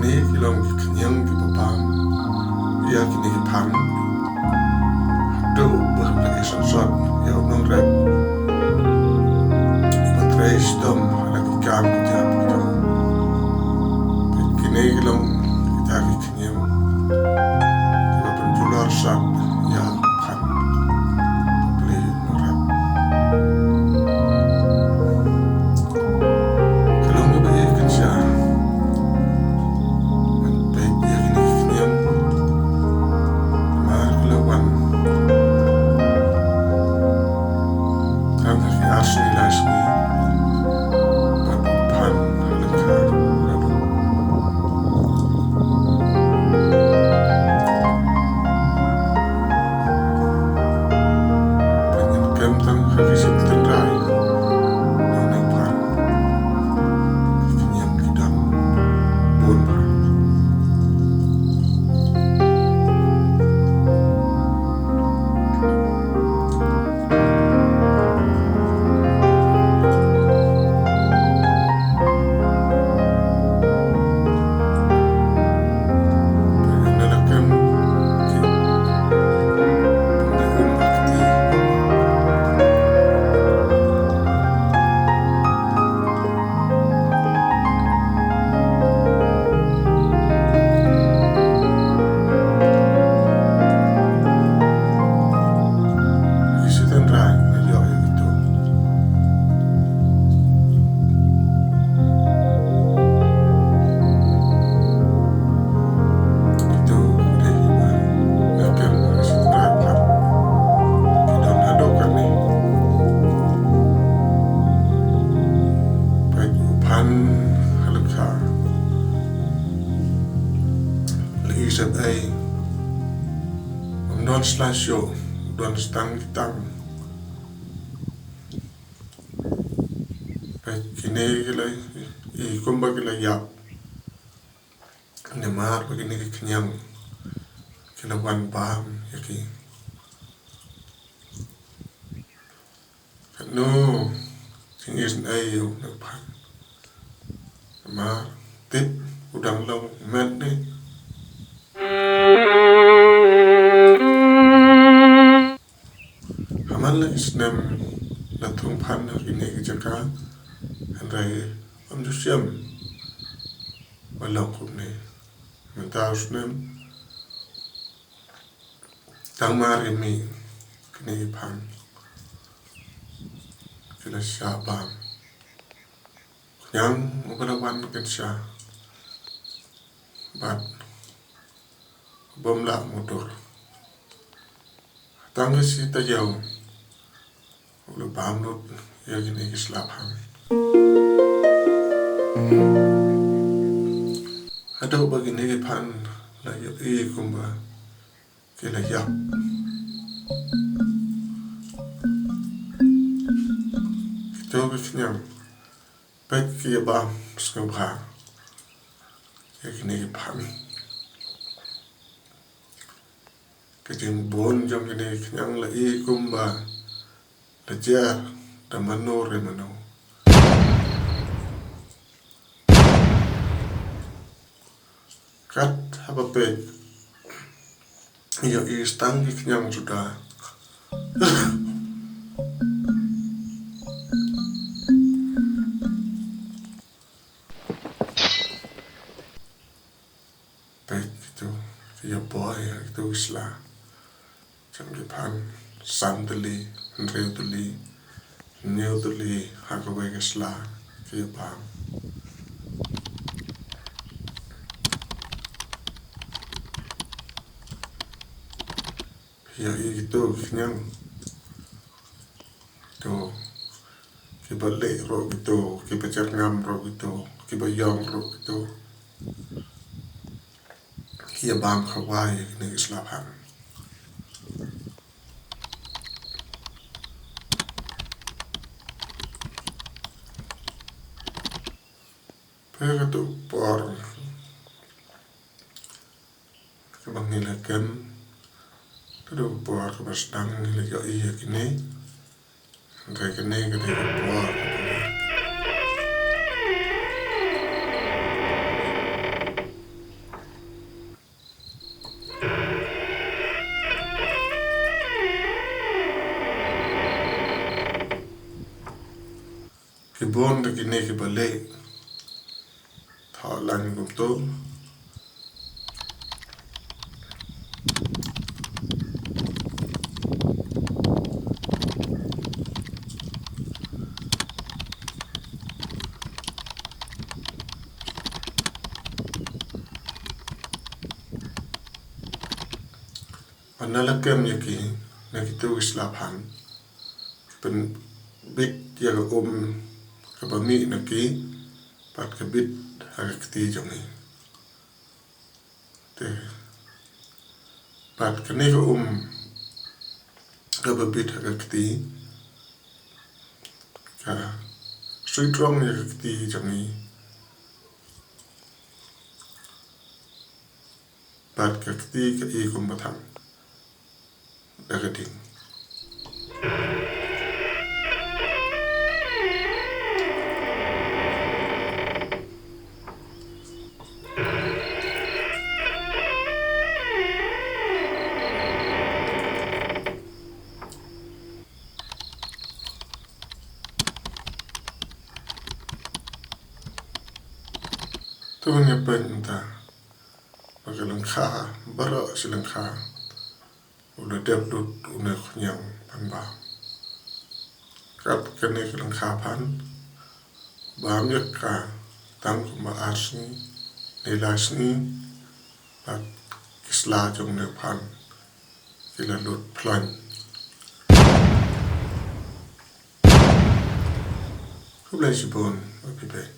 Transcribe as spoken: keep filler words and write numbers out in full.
Kine ki long ki khñiang kiba bam ïa kine ki phan. Haduh ba la ki sot sot ïa u nongrep, ba trei shitom ha la ki kam ki jam ki jam. Kine ki long kita ki khñiang kiba pynjulor sat ïa u phan. Ka long kaba ïeit kynshah ban peit ïa kine ki khñiang. Namar ka la wan tang ha ki ar sngi lai sngi bad u phan ha la ka Pynïaid kem tang ha ki sien tynrai. Nang nang phan. Ki khñiang ki dang bun phan. Peit u phan ha la ka. La i sat ei. Ym don sla shuh, don stang ki tang. Peit kine ki la i kumba ki la ïap. Namar ba kine ki khñiang ki la wan bam ïa ki. Katno jingïaseng ïa u nongphan. Namar tip u dang long met ne. Ha man la ki snem la thung phan ha kine ki jaka, hynrei ym ju shem ba long kumne. Mynta u snem tang mar ïa mih kine ki phan ki la shah bam. Khñiang uba la wan kynshah bad bym lah mudur. Tang ka shi taïew u la bam lut ïa kine ki sla phan. Haduh ba kine ki phan la ïohi kumba ki la ïap. Kito ki khñiang peit ki ïa bam sngewbha ïa kine ki phan. Ka jingbun jong kine ki khñiang la i kumba la jer da mano re mano. Kat haba peit ïohi stang ki khñiang suda. Peit kito ki ïa boi ha kito ki sla. Jong ki phan san tylli, hynriew tylli, hynñiew tylli ha kawei ka sla ki ïa bam. Ïa i kito ki khñiang. Kito kiba leh ruh kito, kiba jyrngam ruh kito, kiba ïong ruh kito. Ki ïa bam khawai ïa kine ki sla phan. Peit kato por kaba ngi la kem, kato por kaba sdang ngi la ïohi ïa kine. Hynrei kane ka dei ka por kaba ngi, Bun da kine kiba leh. Thoh line kumto. Bad na la kem ïa ki, na kito ki sla phan, pynbit ïa ka um kaba mih na ki, bad ka bit ha ka kti jong ngi. Te bad kane ka um kaba bit ha ka kti ka sui trong ïa ka kti jong ngi. Bad ka kti ka i kumba thang da ka ding. To ngin ïa peit mynta ba ka lyngkha baroh shi lyngkha u la dep lut une u khñiang pynbam. Kat kane ka lyngkha phan bam ïa ka tang kumba ar sngi ne lai sngi, bad ki sla jong une u phan ki la lut phlaiñ. Khublei shibun, ba phi peit.